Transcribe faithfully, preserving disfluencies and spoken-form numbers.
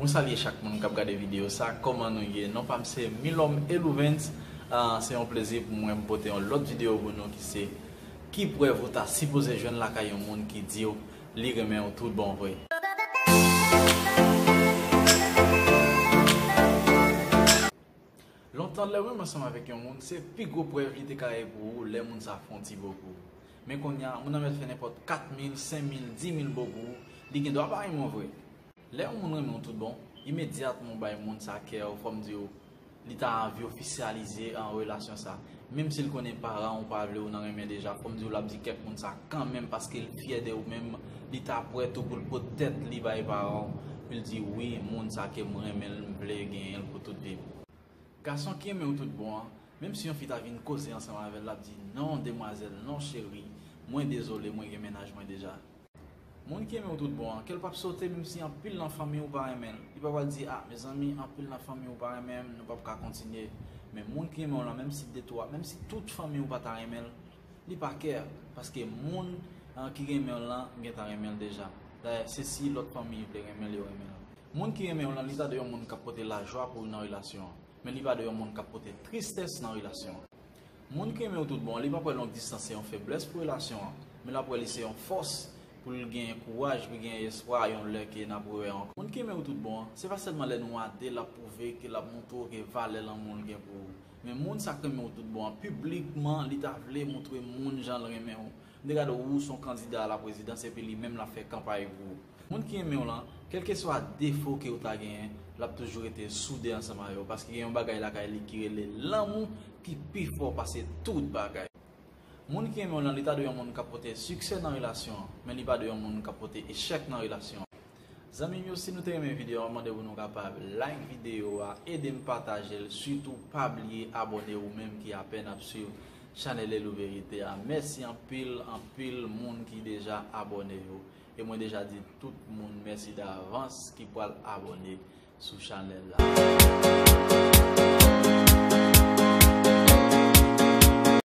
Mwen salye chak moun k ap gade videyo sa. Kòman nou ye? Non pa m se Milòm Elouvens. Ah, se yon plezi pou mwen m pote yon lòt videyo pou nou ki se ki prèv ou ta sipoze jwenn lakay yon moun ki di w li renmen w tout bon vre. Lontan, lè w renmen ansanm avèk yon moun, se pi gwo prèv li te ka ye pou ou lè moun sa fè yon ti bo pou ou. Men kounye a, moun nan mèt fè nenpòt kat mil, senk mil, dis mil bo pou ou, li gen dwa pa renmen w vre. Lè yon moun renmen w tout bon, imedyatman w bay moun sa kè w, fò m di w, li ta anvi ofisyalize an relasyon sa. Menm si l konnen paran w pa vle w nan renmen deja, fò m di w l ap di kèk moun sa kanmenm paske l fyè de ou menm, li ta prèt tou pou l pot tèt li bay paran w, pou l di wi, moun sa ke m renmen l, m vle genyen l pou tout vi m. Gason ki renmen w tout bon an, menm si yon fi ta vin koze ansanm avè l, l ap di non demwazèl, non cheri, mwen dezole, mwen gen mennaj mwen deja. Moun ki renmen w tout bon an, kè l p ap sote menm si anpil nan fanmi w pa renmen l. Li pa pral di, ah, mezanmi, anpil nan fanmi w pa renmen m, nou p ap ka kontinye. Men moun ki renmen w lan, menm si de twa, menm si tout fanmi w pa ta renmen l, li pa kè, paske moun ah, ki renmen w lan gentan renmen l deja. Dayè, se si lòt fanmi vle renmen l, yo renmen l. Moun ki renmen w lan, li ta dwe yon moun k ap pote lajwa pou w nan relasyon an. Men li pa dwe yon moun k ap pote tristès nan relasyon an. Moun ki renmen w tout bon, li p ap wè long distans se yon feblès pou relasyon an, men l ap wè li se yon fòs pou l genyen kouraj, pou l genyen espwa yon lè ke n ap rewè ankò. Moun ki renmen w tout bon an, se pa sèlman lè nou a de l ap pwouve ke l ap montre w ke valè lanmou l gen pou ou. Men moun sa k renmen w tout bon an, piblikman, li ta vle montre moun jan l renmen w. M te gade w, ou se yon kandida a la prezidans epi li menm l ap fè kanpay pou ou. Moun ki renmen w lan, kèlkeswa defo ke w ta genyen, l ap toujou rete soude ansanm avè w, paske gen yon bagay lakay li ki rele lanmou ki pi fò pase tout bagay. Moun ki renmen w lan, li ta dwe yon moun k ap pote siksè nan relasyon an, men li pa dwe yon moun k ap pote echèk nan relasyon an. Zanmi m yo, si nou te renmen videyo a, mande pou nou kapab like videyo a, ede m pataje l, sitou pa bliye abòne ou menm ki apèn ap swiv chanèl Elou Verite a. Mèsi anpil, anpil moun ki deja abòne yo. E mwen deja di tout moun mèsi davans ki pral abòne sou chanèl la.